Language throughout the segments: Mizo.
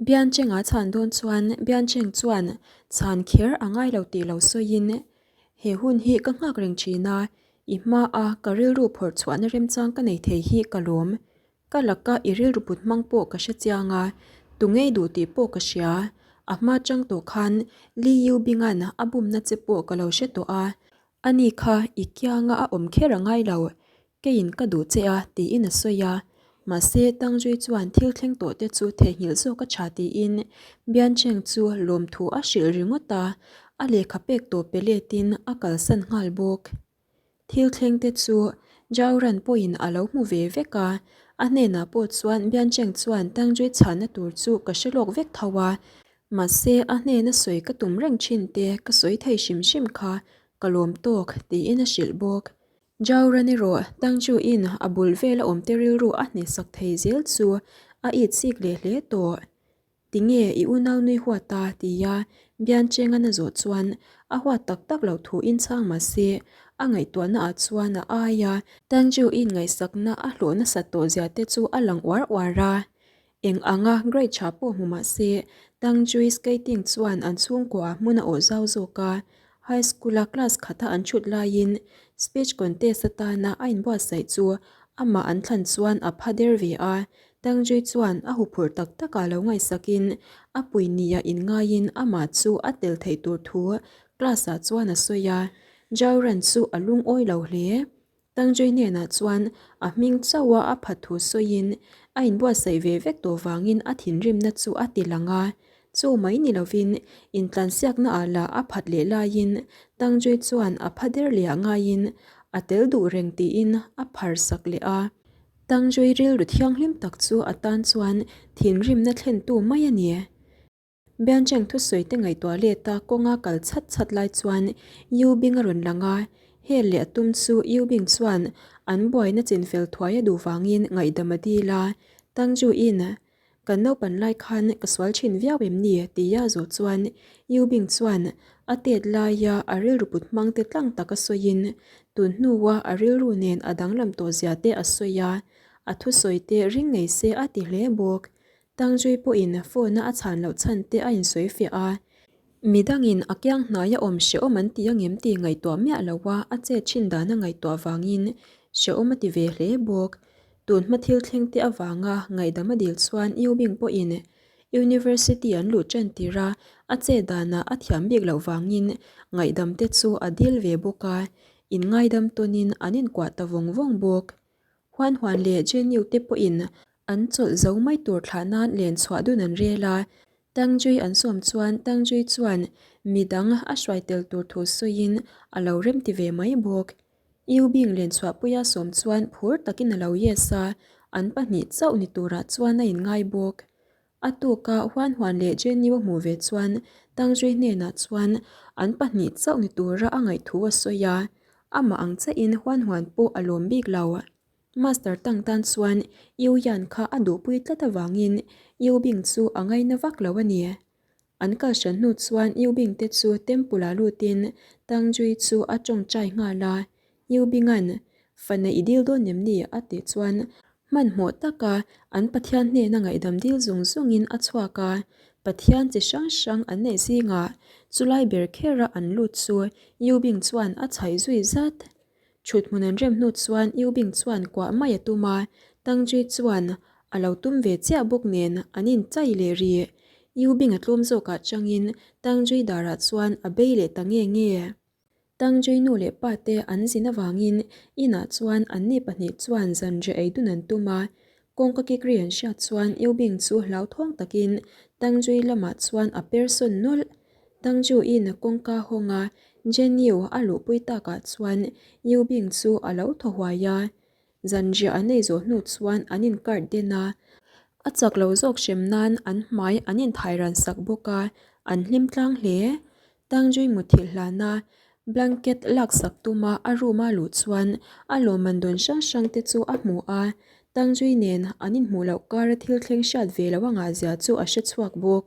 Biancheng a chhan dawn chuan Biancheng chuan chhan kher a ngai lo tih lo sawiin, He hun hi ka nghak reng thin a, i hmaa ka rilru phawrh chhuahna remchang ka nei thei hi ka lawm. Ka laka i rilru put hmang pawh ka hre chiang a, tu ngei duh tih pawh ka hria. A hma chang tawh khan Li Yu Bing-a'n a bumna che pawh ka lo hre tawh a, ani kha i kianga a awm kher a ngai lo. Keiin ka duh che a, tiin a sawi a. Mahse, Tangzui chuan thil thleng tawh te chu theihnghilh zawk a tha tiin Biancheng chu lawmthu a hrilh ringawt a, a lehkha pek tawh pe letin a kalsan nghal bawk. Thil thleng te chu Jauran pawhin a lo hmu ve vek a, a hnenah pawh chuan Biancheng chuan Tangzui chhanna tur chu ka hre lawk vek tho a, mahse a hnena sawi ka tum reng thin te ka sawi thei hrim hrim kha ka lawm tawk tiin a hrilh bawk. Jauran erawh Tangchu in a bul vela awmte rilru a hnehsak thei zel chu a it chik leh hle tawh. Tinge i unau nui huat a? tia Biancheng-an a zawh chuan a huat tak tak loh thu in chhang mah se a ngaihtuahna ah chuan a ai a. Tangchu in ngaihsakna a hlawh nasat tawh zia te chu a lang uar uar a. Eng anga grade tha pawh hmu mah se, Tangchui skating chuan an chhungkuaah hmun a awh zau zawk a. High school-a class khata an thut laiin speech contest atana a inbuatsaih chu amah an thlan chuan a pha der ve a. Tangchui chuan a huphurh tak takah lo ngaihsakin a pui nia inngaiin amah chu a tel theih tur thu class-ah chuan a sawi a. Jauran chu a lungawi lo hle. Tangzui hnenah chuan a hming chauha a phat thu sawiin a inbuatsaih ve vek tawh vangin a thinrimna chu a ti lang a. Chu mai ni lovin intlansiaknaah lah a phat leh laiin Tangzui chuan a pha der leh ah ngaiin a tel duh reng tiin a phar sak leh a. Tangzui rilru thianghlim tak chu a tan chuan thinrimna thlentu mai a ni. Biancheng thusawi te ngaihtuah let a kawnga kal chhat chhat lai chuan Yu Bing a rawn lang a, hel leh a tum chu Yu Bing chuan an buaina chinfel thuai a duh vangin ngaihdam a dil a, Tang Ju in, Kan naupan lai khan ka sual thin viau em ni? tia a zawh chuan Yu Bing chuan a tet laia a rilru put hmang te tlang tak a sawiin tun hnua a rilru nen a danglam tawh zia te a sawi a, a thusawi te ring ngei se a ti hle bawk. Tangzui pawhin phone-a a chhan loh chhan te a insawi fiah a, midangin a kiang hnaia awm hrehawm an ti angem tih ngaihtuah miah lo a, a chet thin dan a ngaihtuah vangin hrehawm a ti ve hle bawk. Tun hma thil thleng te avanga ngaihdam a dil chuan Yubing pawhin University an luh tan tir a, a chet danah a thiam bik loh vangin ngaihdam te chu a dil ve bawk a, inngaidam tawnin an inkuah ta vawng vawng bawk. Huan huan leh Jenny te pawhin An chawlh zo mai tur thlah nan len chhuah dun an rel a, Tangjui an sawm chuan Tangjui chuan midang a hruai tel tur thu sawiin a lo remti ve mai bawk. Yu Bing len chhuahpuia sawm chuan phur takin a lo yes a, an pahnih chauh ni turah chuan a inngai bawk. A tuka Huan Huan leh Jenny a hmuh ve chuan Tangjui hnenah chuan an pahnih chauh ni tura a ngaih thu a sawi a, amah ang chiahin Huan Huan pawh a lawm bik lo. Master Tang tan chuan Yu Yan kha a duhpui tlat avangin Yu Bing chu a ngaina vak lo a ni. An kal hran hnu chuan Yu Bing te chu temple ah lutin Tang Jui chu a tawngtai nghal a. Yu Bing-a'n, Fana i dil dawn em ni? a tih chuan hmanhmawh taka an Pathian hnena ngaihdam dil zung zungin a chhuak a. Pathian chi hrang hrang an neih zingah chulai ber khera an lut chu Yu Bing chuan a chhaih zui zat. Thut hmun an rem hnu chuan Yu Bing chuan kuah mai a tum a, Tang Jui chuan a lo tum ve chiah bawk nen an inchai leh rih. Yu Bing a tlawm zawkah changin Tang Jui darah chuan a bei leh ta nge nge. Tang Jui nu leh pa te an zin avangin inah chuan anni pahnih chuan zanriah ei dun an tum a, kawngka kik ri an hriat chuan Yu Bing chu hlauthawng takin Tang Jui lamah chuan a per sawn nawlh. Tangju-in kawngka hawnga Jenny-u a luhpui takah chuan Yu Bing chu a lo thaw huai a. Zanriah an ei zawh hnu chuan an inkart den a, a chak lo zawk hrem nan an hmai an inthai ran sak bawk a, an hlim tlang hle. Tangjui muthilh hlana blanket laksak tuma a room-a luh chuan a lawmman dawn hrang hrang te chu a hmu a, Tangjui nen an inhmuh loh kara thil thleng hriat ve lo a ngahzia chu a hre chhuak bawk.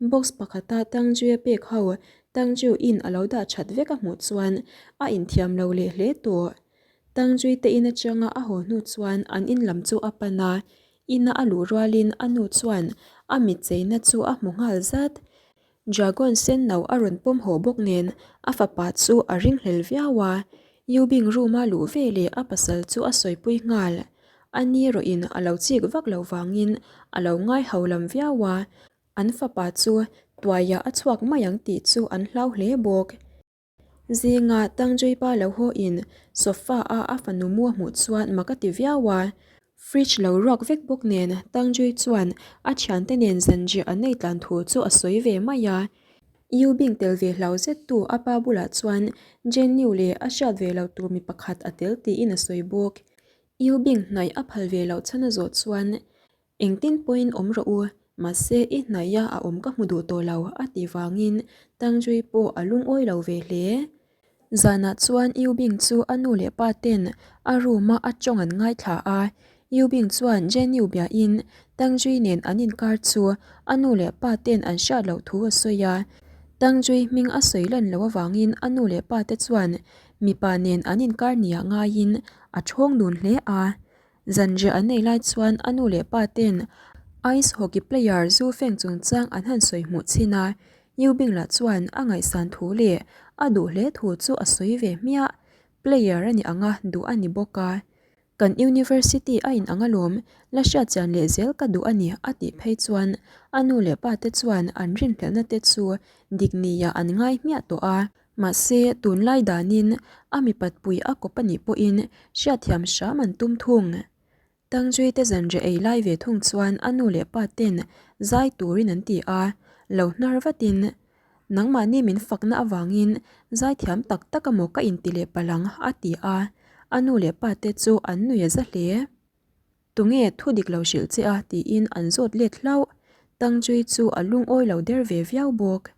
Box pakhata Tangjuia pek ho Tangju in a lo dah that vek a hmuh chuan a inthiam lo leh hle tawh. Tangjui te in atanga a haw hnu chuan an in lam chu a pan a, ina a luh rualin a nu chuan a mit cheina chu a hmu nghal zat. Dragon sen no a rawn pawm haw bawk nen a fapa chu a ringhlel viau a, Yubing room a luh ve leh a pasal chu a sawipui nghal. A ni erawhin a lo chik vak loh vangin a lo ngai ho lam viau a, an fapa chu tuaiah a chhuak mai ang tih chu an hlau hle bawk. Zinga Tangjuipa lo haw in sofa a a fanu mu a hmuh chuan mak a ti viau a. Fridge lo ruak vek bawk nen Tangjui chuan a thiante nen zanriah an nei tlan thu chu a sawi ve mai a. Yu Bing tel ve hlau zet tu a pa bulah chuan Jenniu leh a hriat ve lo tur mi pakhat a tel tiin a sawi bawk. Yu Bing hnaih a phal ve loh chhan a zawh chuan Engtin pawhin awm rawh u, mahse i hnaih a a awm ka hmu duh tawh lo a tih vangin Tangjui pawh a lungawi lo ve hle. Zanah chuan Yu Bing chu a nu leh pa ten a room a a tawng an ngaithla a, Yu Bing chuan Jenny biahin Tangjui nen an inkar chu a nu leh pa ten an hriat loh thu a sawi a. Tangjui hming a sawi lan loh avangin a nu leh pa te chuan mipa nen an inkar nia ngaiin a thawng dun hle a. Zanriah an nei lai chuan a nu leh pa ten ice hockey player Zhu Feng chungchang an han sawi hmuh chin a, Yu Bing lah chuan a ngaihsan thu leh a duh hle thu chu a sawi ve hmiah. Player a ni ang a, duh a ni bawk a. Kan university a inang alawm, la hriatchian leh zel ka duh a ni a tih phei chuan a nu leh pa te chuan an rinhlelhna te chu dik niah an ngai hmiah tawh a. Mahse, tunlai danin a mipat pui a kawp a nih pawhin hriatthiam hram an tum thung. Tangjuite zanriah ei lai ve thung chuan a nu leh pa ten zai turin an ti a, lo hnar vatin, Nangmahni min fakna avangin zaithiam tak tak amaw ka inti leh palh ang, a ti a, a nu leh pa te chu an nui a za hle. Tunge thu dik lo hrilh che a tiin an zawt let hlauh. Tangchui chu a lungawi lo der ve viau bawk.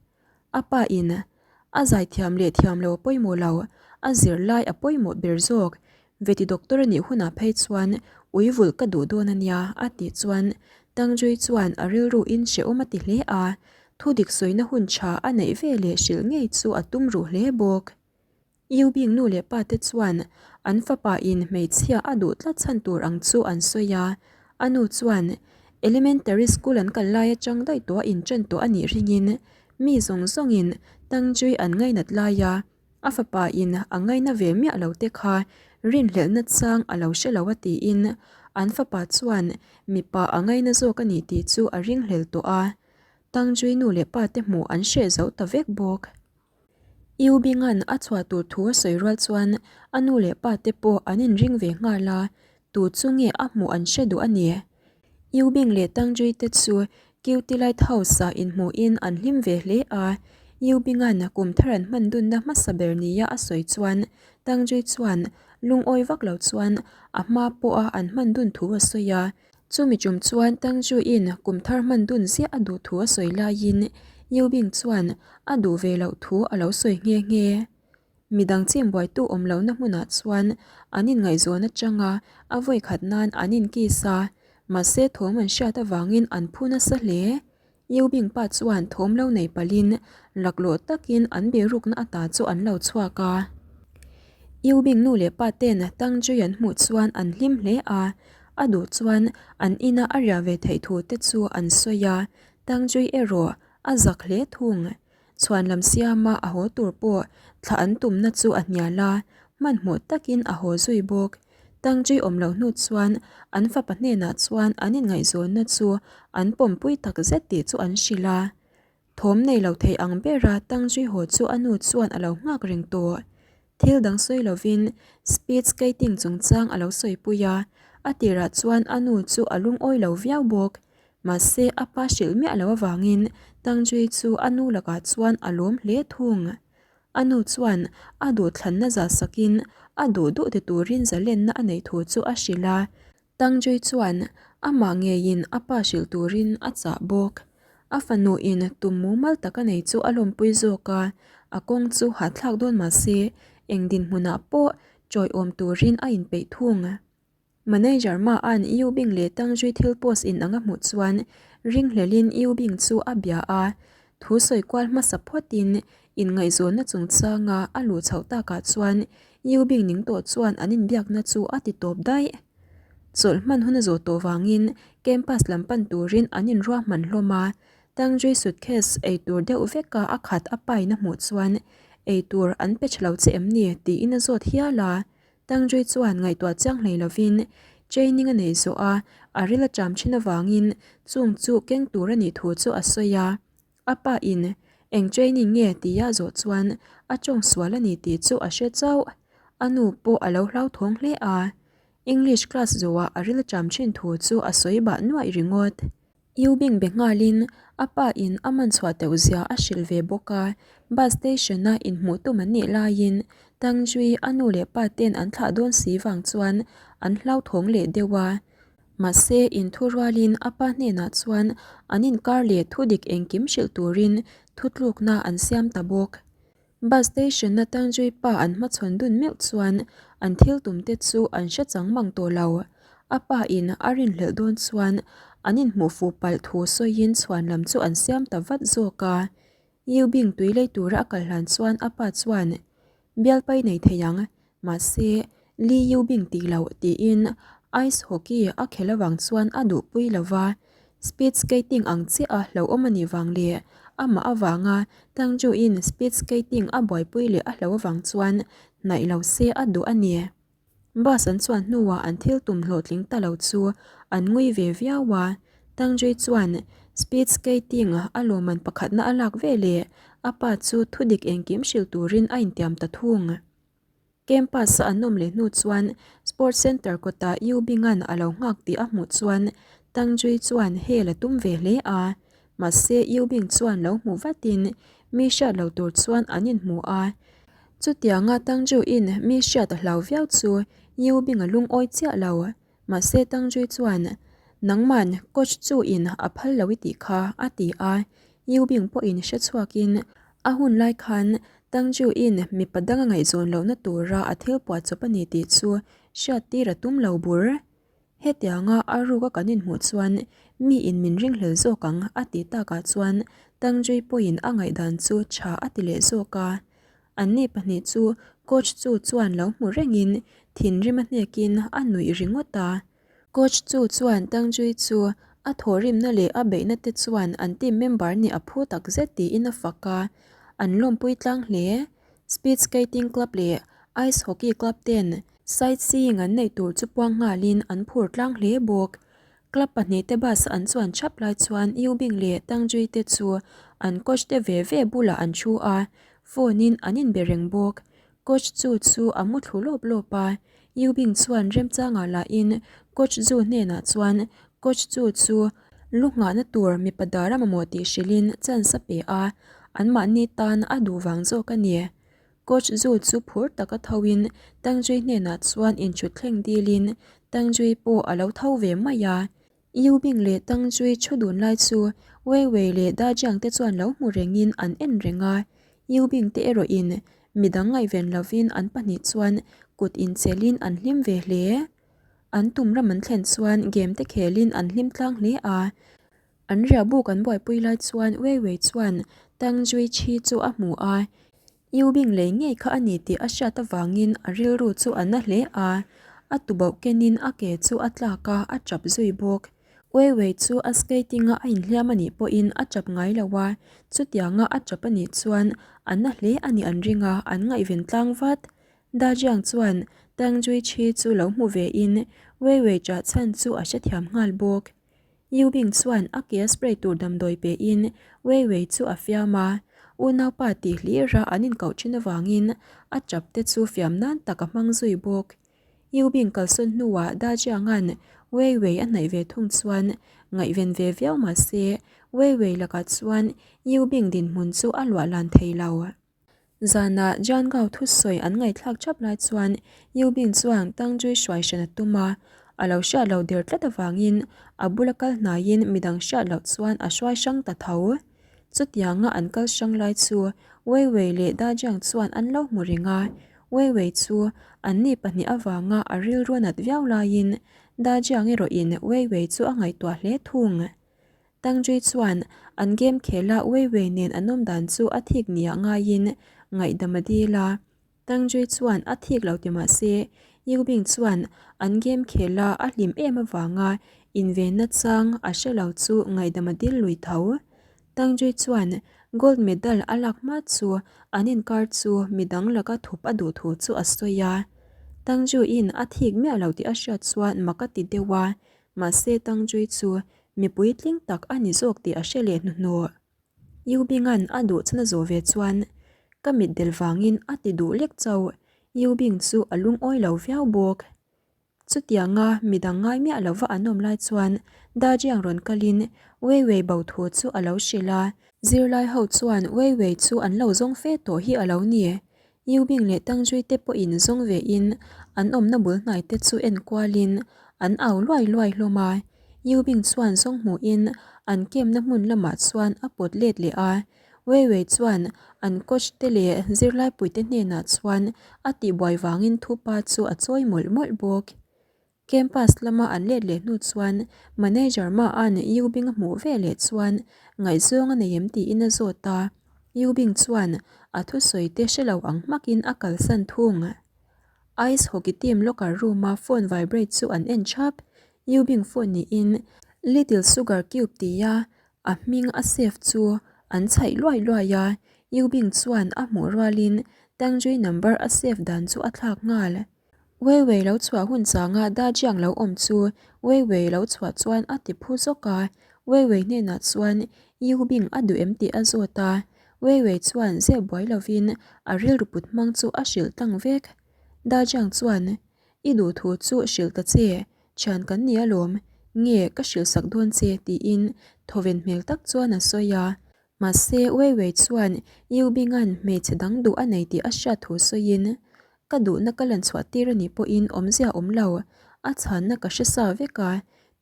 A pa in a zaithiam leh thiam lo a pawimawh lo, a zirlai a pawimawh ber zawk. Veti doctor a nih hunah phei chuan ui vulh ka duh dawn a nia a tih chuan Tangchui chuan a rilru in hrehawm a ti hle a, thu dik sawina hun tha a neih ve leh hrilh ngei chu a tum ruh hle bawk. U Bing nu leh pa te chuan an fapa in hmeichhia a duh tlat chhan tur ang chu an sawi a, a nu chuan Elementary school an kal lai atang daih tawh a inṭan tawh a nih ringin mi zawng zawngin Tangchui an ngainat lai a, a fapa in a ngaina ve miah lo te kha rinhlelhna chang a lo hre lo a tiin an fapa chuan mipa a ngaina zawk a ni tih chu a ringhlel tawh a, Tangchui nu leh pa te hmuh an hreh zo ta vek bawk. U Binga'n a chhuah tur thu a sawi rual chuan a nu leh pa te pawh an inring ve nghal a, tu chu nge a hmuh an hre duh a ni. U Bing leh Tang Jui te chu Cutie Light House ah inhmuhin an hlim ve hle a, U Binga'n kum thar an hman dunna hmasa ber nia a sawi chuan Tang Jui chuan lungawi vak lo chuan a hma pawha an hman dun thu a sawi a, Chumi tum chuan Tang Ju-in kum thar hman dun ziah a duh thu a sawi laiin Yu Bing chuan a duh ve loh thu a lo sawi nghe nghe. Midang chim buaitu awm lohna hmunah chuan an inngaihzawn atanga a vawi khat nan an inkiss a, mahse thawm an hriat avangin an phu nasa hle. Yu Bing pa chuan thawm lo nei palhin laklawh takin an birukna ata chu an lo chhuak a. Yu Bing nu leh pa ten Tang Jui an hmuh chuan an hlim hle a, a duh chuan an ina a riah ve theih thu te chu an sawi a, Tang Jui erawh a zak hle thung. Chhuan lam siama a haw tur pawh thla an tumna chu a hnial a, hmanhmawh takin a haw zui bawk. Tangji awm loh hnu chuan an fapa hnenah chuan an inngaihzawnna chu an pawmpui tak zet tih chu an hrilh a. Thawm nei lo thei ang bera Tangji haw chu a nu chuan a lo nghak reng tawh. Thil dang sawi lovin speed skating chungchang a lo sawipui a, a tirah chuan a nu chu a lungawi lo viau bawk. Mahse a pa hrilh miah lo avangin Tangji chu a nu lakah chuan a lawm hle thung. A nu chuan a duhthlanna zah sakin a duh duh ti turin zalenna a neih thu chu a hrilh a. Tangjui chuan amah ngeiin a pa hrilh turin a chah bawk. A fanuin tum mumal tak a nei chu a lawmpui zawk a, a kawng chu hahthlak dawn mah se eng dinhmunah pawh chawiawm turin a inpeih thung. Manager Ma an Yu Bing leh Tang Zui thil post in ang a hmuh chuan ringhlelin Yu Bing chu a bia a, thu sawi kual hmasa phawtin inngaihzawnna chungchanga a luh chhoh takah chuan Yu Bing ning tawh chuan an inbiakna chu a ti tawp daih. Chawlh hman hun a zawh tawh vangin campus lam pan turin an inruahman hlawm a. Tangzui suitcase ei tur deuh veka a khat a pain a hmuh chuan ei tur an pe tha lo che em ni tiin a zawt hial a. Tangzui chuan ngaihtuah chiang hlei lovin training a nei zawh a, a ril a ṭam thin avangin chung chu keng tur a nih thu chu a sawi a. A pa in eng training nge tia zawh chuan a tawng sual a ni tih chu a hre chauh. A nu pawh a lo hlauthawng hle a. English class zawhah a ril ṭam thin thu chu a sawi bah nuaih ringawt. U Bing be nghalin a pa in a man chhuah teuh zia a hrilh ve bawk a. Bus station a inhmuh tum an nih laiin Tangzui a nu leh pa ten an thlah dawn si vang chuan an hlauthawng leh deuh a. Mahse, inthurualin a pa hnenah chuan an inkar leh thudik engkim hrilh turin thutlukna an siam ta bawk. Bus station-a Tangjui pa an hmachhawn dun meuh chuan an thil tumte chu an hre chang mang tawh lo. A pa in a rinhlelh dawn chuan an inhmuh fuh palh thu sawiin chhuan lam chu an siam ta vat zawk a. Yu Bing tui lei tura a kal hlan chuan a pa chuan, Bialpai nei thei ang, mahse Li Yu Bing tih loh tiin ice hockey a khel avang chuan a duhpui lo va, speed skating ang chiah a hlauhawm a nih vang leh amah avanga Tang Ju-in speed skating a buaipui leh a hlauh avang chuan hnaih lo se a duh a ni. Bus an chuan hnuah an thil tum hlawhtling ta lo chu an ngui ve viau a, Tangjui chuan speed skating a lawmman pakhatna a lak ve leh a pa chu thudik engkim hrilh turin a intiam ta thung. Campus a an awm leh hnu chuan Sports Center kawtah U Binga'n a lo nghak tih a hmuh chuan Tangjui chuan hel a tum ve hle a, Mahse, U Bing chuan lo hmuh vatin mi hriat lo tur chuan an inhmu a. Chutianga Tang Ju-in mi hriat a hlau viau chu U Bing a lungawi chiah lo. Mahse, Tang Ju chuan, Nangman coach chu-in a phal lo i tih kha, a ti a. U Bing pawhin hre chhuakin a hun lai khan Tang Ju-in mipa dang a ngaihzawn lohna tura a thil puah chawp a ni tih chu hriattir a tum lo bur. Hetianga a ruka kan inhmuh chuan mi in min ringhlel zawk ang a tih takah chuan Tangjui pawhin a ngaihdan chu tha a ti leh zawk a. Anni pahnih chu coach chu chuan lo hmu rengin thinrim a hnekin a nuih ringawt a. Coach chu chuan Tangjui chu a thawhrimna leh a beihna te chuan an team member nih a phu takzet tiin a fak a, an lawmpui tlang hle. Speed skating club leh ice hockey club ten Sightseeing an neih tur chu puang nghalin an phur tlang hle bawk. Club pahnihte bus an chuan thap lai chuan Yu Bing leh Tang Jui te chu an coach te ve ve bulah an thu a, phone in an inbe reng bawk. Coach Chu chu a mu thlu lawp lawp a, Yu Bing chuan remchangah lahin coach Zu hnenah chuan coach Chu chu lu nghahna tur mipa dar a mamawh tih hrilhin chance a pe a, anmahni tan a duh vang zawk a ni. Coach Zhu chu phur taka thoin Tang Jui hnenah chuan inchhut thleng dilin Tang Jui pawh a lo tho ve mai a. Yu Bing leh Tang Jui thu dun lai chu Wei Wei leh Da Jiang te chuan lo hmu rengin an en reng a. Yu Bing te erawhin midang ngaihven lovin an pahnih chuan kut inchelin an hlim ve hle. An tum ram an thlen chuan game te khelin an hlim tlang hle a. An riah buk an buaipui lai chuan Wei Wei chuan Tang Jui Chi chu a hmu a, Yu Bing lei ngei kha a ni tih a hriat avangin a rilru chu a na hle a, a tubauh kenin a ke chu a tlak a, a tap zui bawk. Wei Wei chu a skating a a inhliam a nih pawhin a tap ngai lo a, chutianga a tap a nih chuan a na hle a nih an ring a, an ngaihven tlang vat. Da Jiang chuan Tang Jui Chi chu lo hmu vein Wei Wei chah chhan chu a hrethiam nghal bawk. Yu Bing chuan a ke a spray tur damdawi pein Wei Wei chu a fiam a, unaupa tih hlira an inkoh thin avangin a chap te chu fiam nan tak a hmang zui bawk. Yu Bing kalsawn hnuah Da Jianga'n Wei Wei a hnaih ve thung chuan ngaihven ve viau mah se Wei Wei lakah chuan Yu Bing dinhmun chu a luah lan thei lo. Zanah Jian Gao thusawi an ngaihthlak thap lai chuan Yu Bing chuan Tang Jui hruai hran a tum a, a lo hriat loh der tlat avangin a bula kal hnaiin midang hriat loh chuan a hruai hrang ta tho. Chutianga an kal hrang lai chu Wei Wei leh Da Jiang chuan an lo hmu reng a, Wei Wei chu anni pahnih avanga a rilru a nat viau laiin Da Jiang erawhin Wei Wei chu a ngaihtuah hle thung. Tangjui chuan an game khela Wei Wei nen an awm dan chu a thik nia ngaiin ngaihdam a dil a. Tangjui chuan a thik lo ti mah se, Yu Bing chuan an game khela a hlim em avanga invenna chang a hre lo chu ngaihdam a dil lui tho. Tang Jui chuan gold medal a lak hma chu an inkar chu midang laka thup a duh thu chu a sawi a. Tang Juiin a thik miah lo tih a hriat chuan mak a ti deuh a, mahse Tang Jui chu mipui tling tak a ni zawk tih a hre leh hnuhnawh. Yu Bing-a'n a duh chhan a zawh ve chuan ka mitdel vangin a ti duh lek chauh. Yu Bing chu a lungawi lo viau bawk. Chutianga midang ngai miah lova an awm lai chuan Dajiang rawn kalin Wei Wei bo thu chu a lo hrilh a. Zirlai ho chuan Wei Wei chu an lo zawng fe tawh hi a lo ni. Yu Bing leh Tang Jui te pawhin zawng ve in an awmna bul hnai te chu en kualin an au luai luai hlawm a. Yu Bing chuan zawng hmuhin an kemna hmun lamah chuan a pawt let leh a. Wei Wei chuan an coach te leh zirlaipuite hnenah chuan a tihbuai vangin thupa chu a chawi mawlh mawlh bawk. Campus lama an let leh hnu chuan manager Ma'an Yu Bing a hmuh ve leh chuan ngaihzawng a nei em tiin a zawt a, Yu Bing chuan a thusawi te hre lo ang hmakin a kalsan thung. Ice hockey team locker room-a phone vibrate chu an en thap, Yu Bing phone niin Little Sugar Cube tia A hming a save chu an chhaih luai luai a, Yu Bing chuan a hmuh rualin Tangzui number a save dan chu a thlak nghal. Wei Wei lo chhuah hun changa Da Jiang lo awm chu Wei Wei lo chhuah chuan a ti phu zawk a, Wei Wei hnenah chuan Yu Bing a duh em tih a zawt a, Wei Wei chuan zep buai lovin a rilru put hmang chu a hrilh tlang vek. Da Jiang chuan, I duh thu chu hrilh ta che, Thian kan ni alawm, nge ka hrilhsak dawn che tiin thawven hmel tak chuan a sawi a. Mahse Wei Wei chuan Yu Bing-a'n hmeichhe dang duh a nei tih a hriat thu sawiin, Ka duhna ka lan chhuah tir a nih pawhin awmzia awm lo, a chhanna ka hre sa vek a,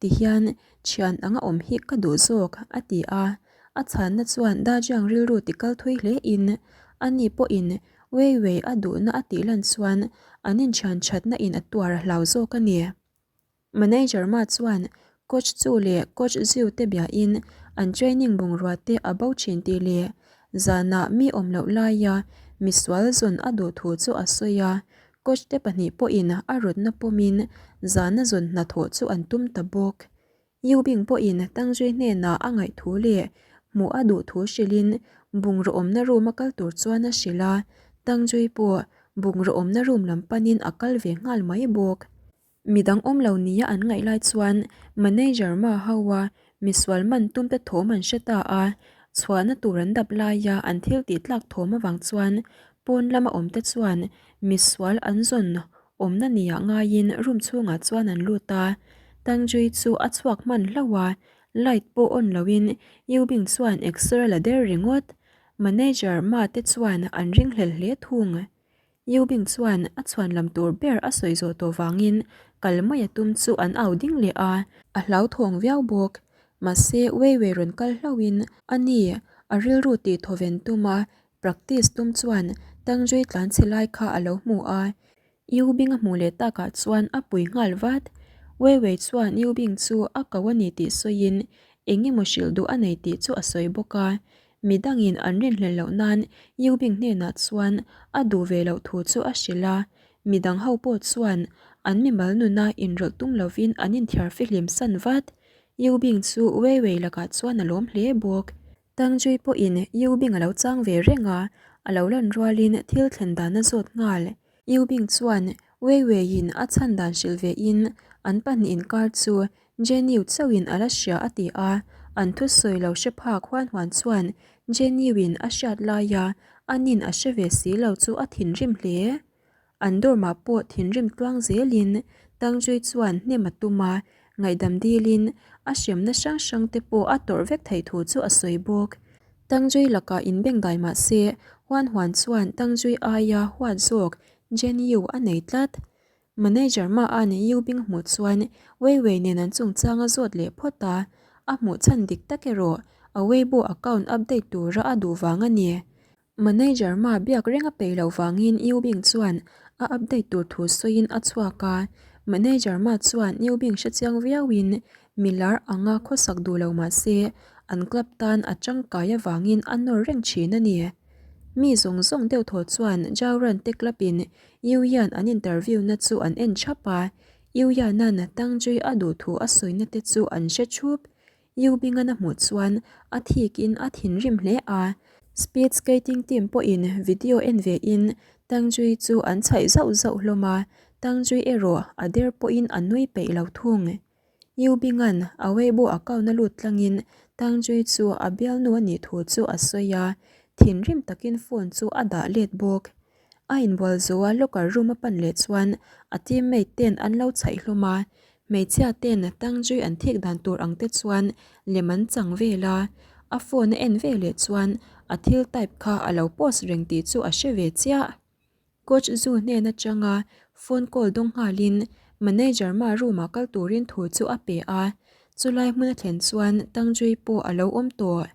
tihian thian anga awm hi ka duh zawk, a ti a. A chhanna chuan Dajiang rilru ti kal thui hle in, ani pawhin Wei Wei a duhna a tih lan chuan an inthian thatna in a tuar a hlau zawk a ni. Manager Ma chuan coach Chu leh coach Ziu te biain an training bungrua te a bo thin tih leh zanah mi awm loh laia misual zawn a duh thu chu a sawi a, coach te pahnih pawhin a rawtna pawmin zana zawn hnathawh chu an tum ta bawk. Yu Bing pawhin Tangzui hnenah a ngaih thu leh hmuh a duh thu hrilhin bungraw awmna room a kal tur chuan a hrilh a, Tangzui pawh bungraw awmna room lam panin a kal ve nghal mai bawk. Midang awm lo nia an ngaih lai chuan manager Ma Hau-a misual man tumte thawm an hre ta a, chhuahna tur an dap laia an thil tih tlak thawm avang chuan pawn lama awmte chuan misual an zawn Awmna nia ngaiin room chhungah chuan an lut a, Tangjui chu a chhuak hman hlauh a, light pawh on loin Yu Bing chuan exer la der ringawt. Manager Ma te chuan an ringhlel hle thung. Yu Bing chuan a chhuan lam tur ber a sawi zawh tawh vangin kal mai a tum chu an au ding leh a, a hlauthawng viau bawk. Mahse Wei Wei rawn kal hlauhin a ni, a rilru tih thawven tum a Practice tum chuan Tangjui tlanchhe lai kha a lo hmu a, Yu Bing a hmuh leh takah chuan a pui nghal vat. Wei Wei chuan Yu Bing chu a ko a ni tih sawiin eng emaw hrilh duh a nei tih chu a sawi bawk a. Midangin an rinhlelh loh nan Yu Bing hnenah chuan a duh ve loh thu chu a hrilh a. Midang ho pawh chuan an mimal nuna inrawlh tum lovin an inthiar fihlim san vat. Yu Bing chu Wei Wei lakah chuan a lawm hle bawk. Tangjui pawhin Yu Bing a lo chang ve reng a, a lo lan rualin thil thlen dan a zawt nghal. Yu Bing chuan Wei Weiin a chhan dan hrilh vein an pahnih inkar chu Jenny chauhin a la hria a ti a, an thusawi lo hre phak huan huan chuan Jenny in a hriat laia anin a hre ve si lo chu a thinrim hle. An dawrmah pawh thinrim tluang zelin Tangjui chuan hnem a tum a, ngaihdam dilin a hremna hrang hrang te pawh a tawrh vek theih thu chu a sawi bawk. Tangjui lakah inbengdai mah se, Huan Huan chuan Tangjui aia huat zawk Jen Yu a nei tlat. Manager Ma'an Yu Bing hmuh chuan Wei Wei nen an chungchang a zawt leh phawt a, a hmuh chhan dik tak erawh a Weibo account update tura a duh vang a ni. Manager ma biak reng a peih loh vangin Yu Bing chuan a update tur thu sawiin a chhuak a, Manager ma chuan Yu Bing hrechiang viauin milar anga khawsak duh lo mah se an club tan a tangkai avangin a nawr reng thin a ni. Mi zawng zawng deuh thaw chuan Jauran te club in Yu Yan an interview na chu an en thap a, Yu Yan-a'n Tang Jui a duh thu a sawina te chu an hre thup. Yu Bing-a'n a hmuh chuan a thik in a thinrim hle a. Speed skating team pawhin video en ve in Tang Jui chu an chhaih zauh zauh hlawm a, Tang Jui erawh a der pawhin a nui peih lo thung. Yu Bing-a'n a Weibo account a lut tlangin Tang Jui chu a bialnu a nih thu chu a sawi a, thinrim takin phone chu a dah let bawk. A inbual zo a locker room a pan leh chuan a teammate ten an lo chhaih hlawm a, hmeichhia ten Tang Jui an thik dan tur ang te chuan lem an chang vel a, a phone a en ve leh chuan a thil type kha a lo post reng tih chu a hre ve chiah. Coach Zhu hnen atanga phone call dawng nghalin manager ma room ah kal turin thu chu a pe a, chulai hmun a thlen chuan Tang Jui pawh a lo awm tawh.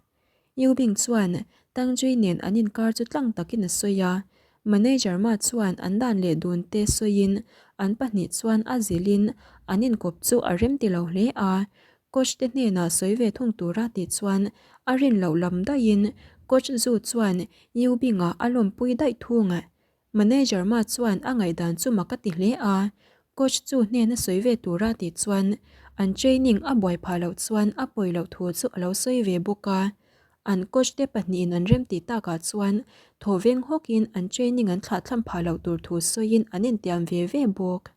Yu Bing chuan Tang Jui nen an inkar chu tlang takin a sawi a, manager ma chuan an dan leh dun te sawiin an pahnih chuan a zilhin an inkawp chu a rem ti lo hle a, Coach te hnenah sawi ve thung tura tih chuan a rin loh lam daihin Coach Zhu chuan Yu Bing-a a lawmpui daih thung. Manager Ma chuan a ngaihdan chu mak a ti hle a, Coach chu hnena sawi ve tura tih chuan an training a buai phah loh chuan a pawi loh thu chu a lo sawi ve bawk a. An coach te pahnihin an remtih takah chuan thaw veng hawkin an training an thlahthlam phah loh tur thu sawiin an intiam ve ve bawk.